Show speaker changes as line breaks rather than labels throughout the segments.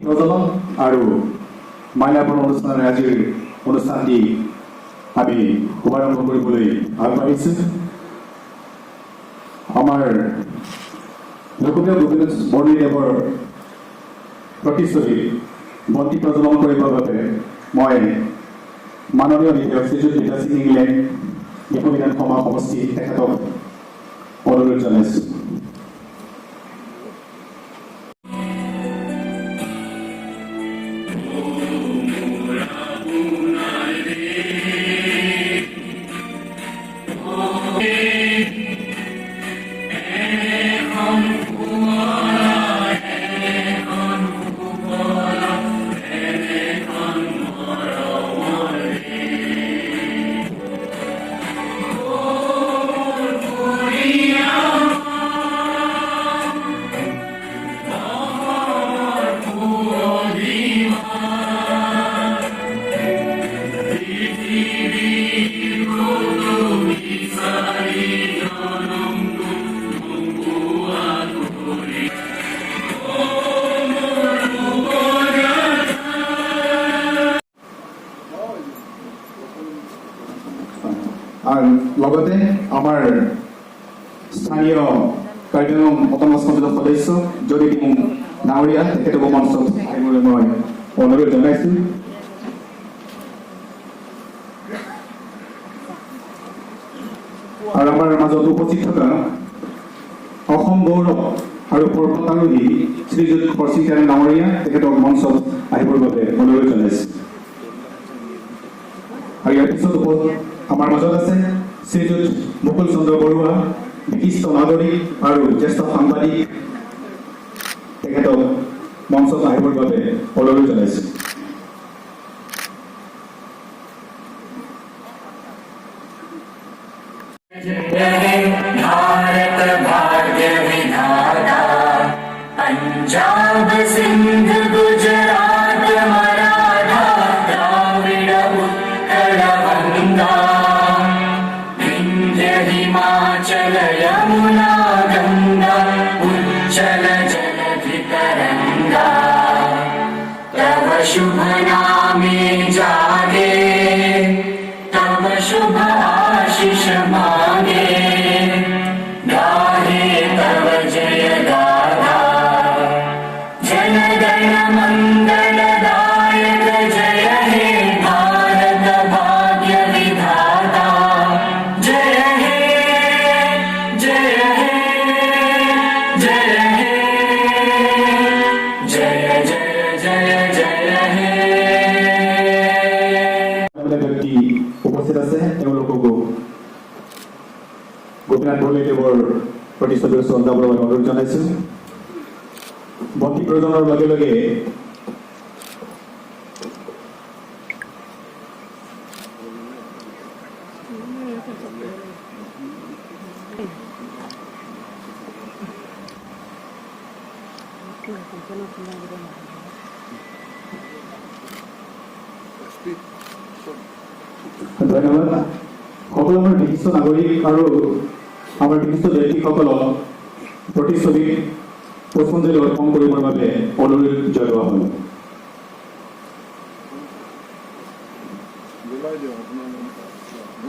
প্ৰজ্বলন আৰু মাল্যাৰ্পণ অনুষ্ঠানেৰে আজিৰ অনুষ্ঠানটি আমি শুভাৰম্ভ কৰিবলৈ আগবাঢ়িছোঁ। আমাৰ লোকপ্ৰিয় গোপীনাথ বৰদলৈদেৱৰ প্ৰতিচ্ছবিত বন্তি প্ৰজ্বলন কৰিবৰ বাবে মই মাননীয় বিধায়ক শ্ৰীযুত বিদ্যাসিং ইংলেং, ডিফু বিধানসভা সমষ্টি, তেখেতক অনুৰোধ জনাইছোঁ। আৰু লগতে আমাৰ স্থানীয় কাৰ্বি আংলং অট'নমাছ কাউন্সিলৰ সদস্য জ্যোতি তিমুং ডাঙৰীয়া, তেখেতকো মঞ্চত আহিবলৈ মই অনুৰোধ জনাইছোঁ। আৰু আমাৰ মাজত উপস্থিত থকা অসম গৌৰৱ আৰু পৰ্বতাৰোহী শ্ৰীযুত হৰসিং তেৰং ডাঙৰীয়া, তেখেতক মঞ্চত আহিবৰ বাবে অনুৰোধ জনাইছোঁ। আৰু ইয়াৰ পিছত আমাৰ মাজত আছে শ্ৰীযুত মুকুল চন্দ্ৰ বৰুৱা, বিশিষ্ট নাগৰিক আৰু জ্যেষ্ঠ সাংবাদিক, তেখেতক মঞ্চত আহিবৰ বাবে অনুৰোধ জনাইছোঁ।
भारत भाग्य विधाता, पंजाब, सिंध, गुजरात, मराठा, द्राविड, उत्कल, बंगा, विंध्य, हिमाचल, यमुना, गंगा, उच्चल जलधि तरंगा। तव शुभ नामे जागे, तव शुभ आशीष मागे, गाहे तव जय गाथा। जन गण मंगलदायक जय हे भारत भाग्य विधाता। जय हे, जय हे, जय हे, जय जय जय जय हे।
ব্যক্তি উপস্থিত আছে, তেওঁলোককো গোপীনাথ বৰদলৈদেৱৰ প্ৰতিচ্ছবিৰ ওচৰত যাবৰ বাবে অনুৰোধ জনাইছোঁ। বন্তি প্ৰজ্বলনৰ লগে লগে ধন্যবাদ। সকলো আমাৰ বিশিষ্ট নাগৰিক আৰু আমাৰ বিশিষ্ট ব্যক্তিসকলক প্ৰতিচ্ছবিত পুষ্পাঞ্জলি অৰ্পণ কৰিবৰ বাবে অনুৰোধ জনোৱা হ'ল।
জ্বলাই দিয়ক আপোনাৰ।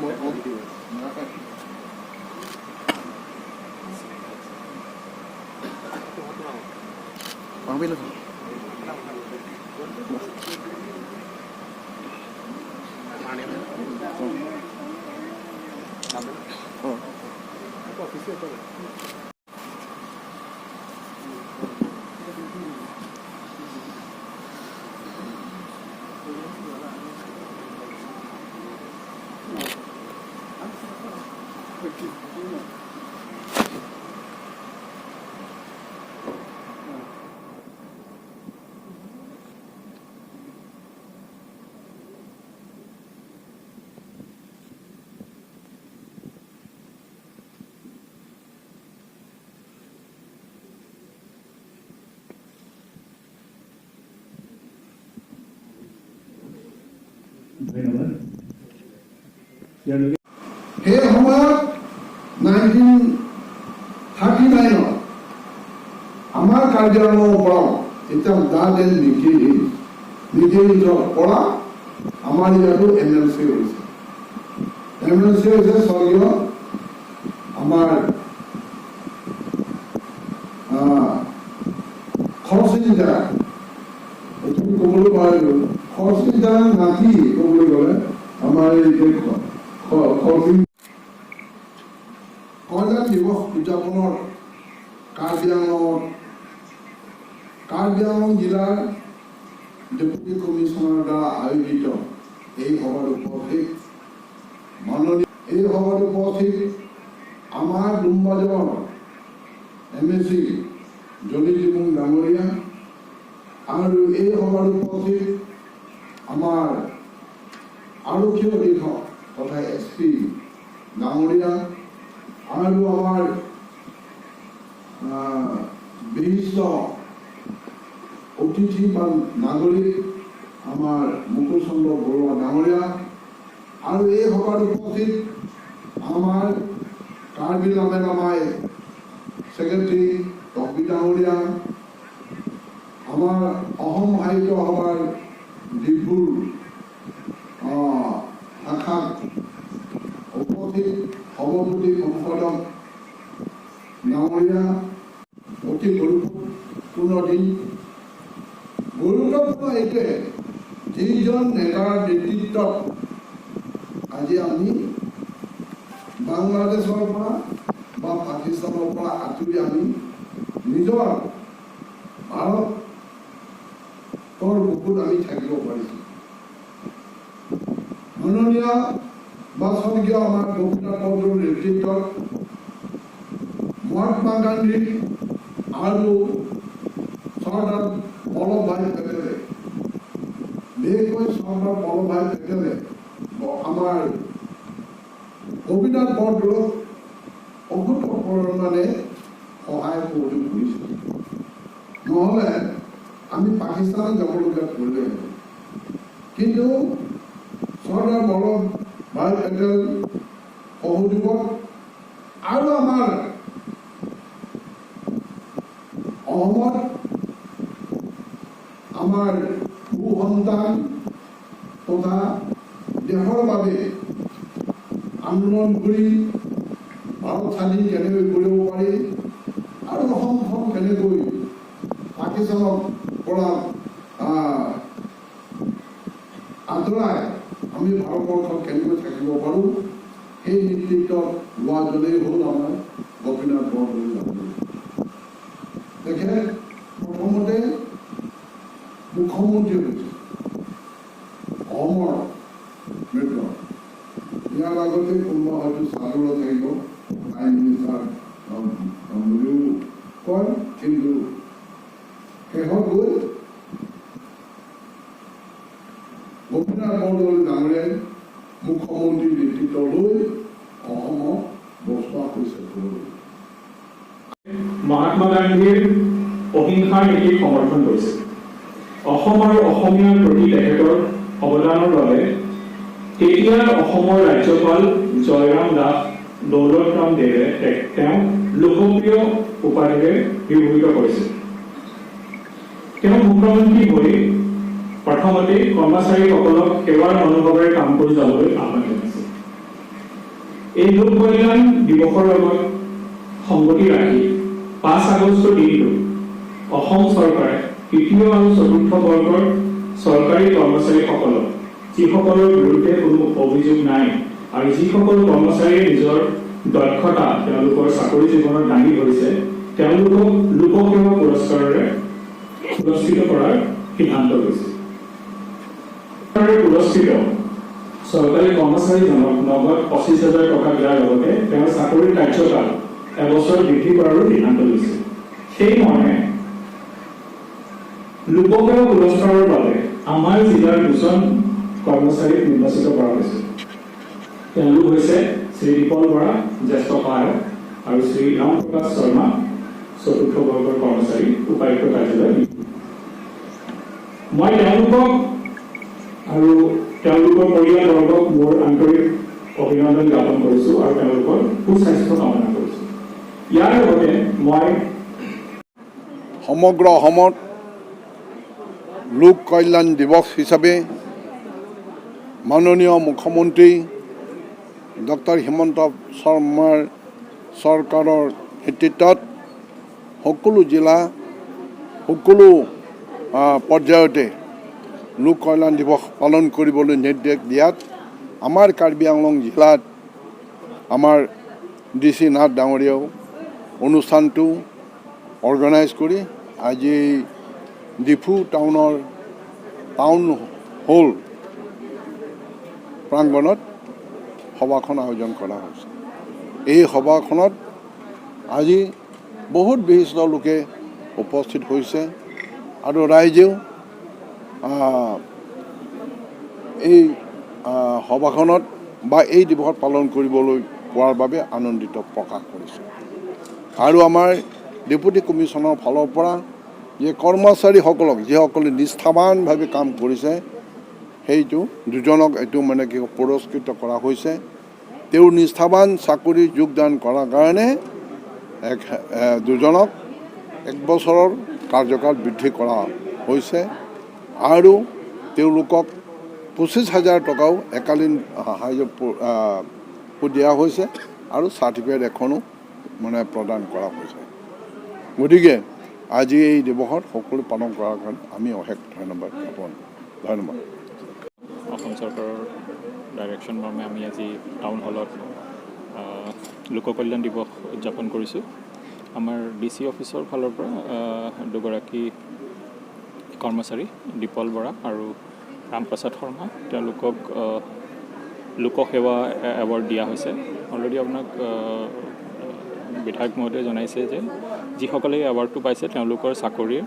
মই নাই।
ধন্যবাদ। ইয়াৰ লগে
সেই সময়ত 1939ত আমাৰ কাৰ্বি আংলঙৰ পৰাও
এতিয়া দা then Mikir hill, Mikir হিলৰ পৰা আমাৰ ইয়াতো এমএলচি হৈছে। এমএলচি হৈছে স্বৰ্গীয় আমাৰ খৰচিং জেগা, তুমি ক'বলৈ পাৰিলো, খৰচিং জেগাৰ নাতি ক'বলৈ গ'লে আমাৰ এই যে খৰচিং। কল্যাণ দিৱস উদযাপনৰ কাৰ্বি আংলং জিলাৰ ডেপুটি কমিশ্যনাৰ দ্বাৰা আয়োজিত এই সভাত উপস্থিত মাননীয়, এই সভাত উপস্থিত আমাৰ ডুমবাজৰ এমএচি জ্যোতি তিমুং ডাঙৰীয়া আৰু এই সভাত উপস্থিত আমাৰ আৰক্ষী অধীক্ষক তথা এছপি ডাঙৰীয়া আৰু আমাৰ বিশিষ্ট অতিথি বা নাগৰিক আমাৰ মুকুল চন্দ্ৰ বৰুৱা ডাঙৰীয়া আৰু এই সভাত উপস্থিত আমাৰ কাৰ্বি লামে ছেক্ৰেটাৰী টকবি ডাঙৰীয়া, আমাৰ অসম সাহিত্য সভাৰ ডিফুৰ শাখাত উপস্থিত সভাপতি সম্পাদক ডাঙৰীয়া। অতি গুৰুত্বপূৰ্ণ দিন। গুৰুত্বপূৰ্ণ এইটোৱে, যিজন নেতাৰ নেতৃত্বত আজি আমি বাংলাদেশৰ পৰা বা পাকিস্তানৰ পৰা আঁতৰি আমি নিজৰ ভাৰতৰ বুকুত আমি থাকিব পাৰিছোঁ, মাননীয় বা স্বৰ্গীয় আমাৰ গোপীনাথ বৰদলৈৰ নেতৃত্বত মহাত্মা গান্ধী আৰু চৰ্দাৰ বল্লভভাই পেটেলে, বিশেষকৈ চৰ্দাৰ বল্লভভাই পেটেলে আমাৰ গোপীনাথ বৰদলৈক অভূত পৰিমাণে সহায় সহযোগ কৰিছিল। নহ'লে আমি পাকিস্তানত যাবলগীয়াত পৰিলোহেঁতেন। কিন্তু চৰ্দাৰ বল্লভ ভাই পেটেল সহযোগত আৰু আমাৰ অসমত আমাৰ ভূ সন্তান তথা দেশৰ বাবে আন্দোলন কৰি ভাৰত স্বাধীন কেনেকৈ কৰিব পাৰি আৰু অসমখন কেনেকৈ পাকিস্তানৰ পৰা আঁতৰাই আমি ভাৰতবৰ্ষত কেনেকৈ থাকিব পাৰোঁ, সেই নেতৃত্বত লোৱাজনেই হ'ল আমাৰ গোপীনাথ বৰদলৈ ডাঙৰীয়া। তেখেত প্ৰথমতে মুখ্যমন্ত্ৰী হৈছিল অসমৰ ভিতৰত। ইয়াৰ আগতে কোনোবা হয়তো চাদৰত থাকিব, প্ৰাইম মিনিষ্টাৰ বুলিও কয়। কিন্তু শেষত গৈ গোপীনাথ বৰদলৈ ডাঙৰীয়াই মুখ্যমন্ত্ৰীৰ নেতৃত্ব লৈ অসমক বচোৱা হৈছে।
মহাত্মা গান্ধীৰ অহিংসাৰ নীতিক সমৰ্থন কৰিছিল। অসম আৰু অসমীয়াৰ প্ৰতি তেখেতৰ অৱদানৰ বাবে তেতিয়াৰ অসমৰ ৰাজ্যপাল জয়ৰাম দাস দৌলতৰাম দেৱে তেওঁক লোকপ্ৰিয় উপাধিৰে বিভূষিত কৰিছিল। তেওঁ মুখ্যমন্ত্ৰী হৈ প্ৰথমতে কৰ্মচাৰীসকলক সেৱাৰ মনোভাৱেৰে কাম কৰি যাবলৈ আহ্বান জনাইছিল। এই লোক কল্যাণ দিৱসৰ লগত সংগতি ৰাখি 5 আগষ্টৰ দিনটো অসম চৰকাৰে তৃতীয় আৰু চতুৰ্থ বৰ্গৰ চৰকাৰী কৰ্মচাৰীসকলক, যিসকলৰ বিৰুদ্ধে কোনো অভিযোগ নাই আৰু যিসকল কৰ্মচাৰীয়ে নিজৰ দক্ষতা তেওঁলোকৰ চাকৰি জীৱনত দাঙি ধৰিছে, তেওঁলোকক লোকসেৱা পুৰস্কাৰেৰে পুৰস্কৃত কৰাৰ সিদ্ধান্ত লৈছে। পুৰস্কৃত চৰকাৰী কৰ্মচাৰীজনক নগদ 25,000 টকা দিয়াৰ লগতে তেওঁৰ চাকৰিৰ কাৰ্যকাল এবছৰ বৃদ্ধি কৰাৰো সিদ্ধান্ত লৈছে। সেই মৰ্মে লোকসেৱা পুৰস্কাৰৰ বাবে আমাৰ জিলাৰ দুজন কৰ্মচাৰীক নিৰ্বাচিত কৰা হৈছে। তেওঁলোক হৈছে শ্ৰী দীপল বৰা, জ্যেষ্ঠ সহায়ক, আৰু শ্ৰী ৰাম প্ৰকাশ শৰ্মা, চতুৰ্থ বৰ্গৰ কৰ্মচাৰী, উপায়ুক্ত কাৰ্যালয়। মই তেওঁলোকক আৰু তেওঁলোকৰ পৰিয়ালবৰ্গক মোৰ আন্তৰিক অভিনন্দন জ্ঞাপন কৰিছো আৰু তেওঁলোকৰ সুস্বাস্থ্য কামনা কৰিছো। ইয়াৰ লগতে মই
সমগ্ৰ অসমত লোক কল্যাণ দিৱস হিচাপে মাননীয় মুখ্যমন্ত্ৰী ডক্টৰ হিমন্ত শৰ্মাৰ চৰকাৰৰ নেতৃত্বত সকলো জিলা, সকলো পৰ্যায়তে লোক কল্যাণ দিৱস পালন কৰিবলৈ নিৰ্দেশ দিয়াত আমাৰ কাৰ্বি আংলং জিলাত আমাৰ ডি চি নাথ ডাঙৰীয়াও অনুষ্ঠানটো অৰ্গেনাইজ কৰি আজি ডিফু টাউনৰ টাউন হল প্ৰাংগণত সভাখন আয়োজন কৰা হৈছে। এই সভাখনত আজি বহুত বিশিষ্ট লোকে উপস্থিত হৈছে আৰু ৰাইজেও এই সভাখনত বা এই দিৱসত পালন কৰিবলৈ পোৱাৰ বাবে আনন্দিত প্ৰকাশ কৰিছে। আৰু আমাৰ ডেপুটি কমিশ্যনাৰৰ ফালৰ পৰা যে কৰ্মচাৰীসকলক, যিসকলে নিষ্ঠাবানভাৱে কাম কৰিছে, সেইটো দুজনক এইটো মানে কি পুৰস্কৃত কৰা হৈছে। তেওঁৰ নিষ্ঠাবান চাকৰি যোগদান কৰাৰ কাৰণে এক দুজনক এক বছৰৰ কাৰ্যকাল বৃদ্ধি কৰা হৈছে আৰু তেওঁলোকক 25,000 টকাও একালীন সাহায্য দিয়া হৈছে আৰু চাৰ্টিফিকেট এখনো মানে প্ৰদান কৰা হৈছে। গতিকে আজি এই দিৱসত সকলো পালন কৰাৰ কাৰণে আমি অশেষ ধন্যবাদ জ্ঞাপন। ধন্যবাদ।
অসম চৰকাৰৰ ডাইৰেকশ্যন মৰ্মে আমি আজি টাউন হলত লোককল্যাণ দিৱস উদযাপন কৰিছোঁ। আমাৰ ডি চি অফিচৰ ফালৰ পৰা দুগৰাকী কৰ্মচাৰী, দীপল বৰা আৰু ৰামপ্ৰসাদ শৰ্মা, তেওঁলোকক লোকসেৱা এৱাৰ্ড দিয়া হৈছে। অলৰেডি আপোনাক বিধায়ক মহোদয়ে জনাইছে যে যিসকলে এই এৱাৰ্ডটো পাইছে, তেওঁলোকৰ চাকৰিৰ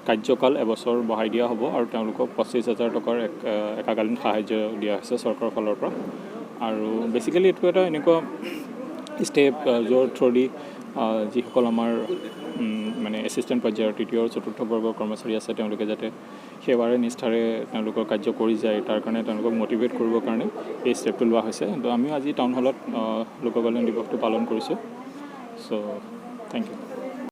কাৰ্যকাল এবছৰ বঢ়াই দিয়া হ'ব আৰু তেওঁলোকক 25,000 টকাৰ এক একাকালীন সাহায্য দিয়া হৈছে চৰকাৰৰ ফালৰ পৰা। আৰু বেচিকেলি এইটো এটা এনেকুৱা ষ্টেপ, য'ৰ থ্ৰুদি যিসকল আমাৰ মানে এছিষ্টেণ্ট পৰ্যায়ৰ তৃতীয় আৰু চতুৰ্থ বৰ্গৰ কৰ্মচাৰী আছে, তেওঁলোকে যাতে সেৱাৰে নিষ্ঠাৰে তেওঁলোকৰ কাৰ্য কৰি যায়, তাৰ কাৰণে তেওঁলোকক মটিভেট কৰিবৰ কাৰণে এই ষ্টেপটো লোৱা হৈছে। তো আমিও আজি টাউন হলত লোককল্যাণ দিৱসটো পালন কৰিছোঁ। চ' thank U.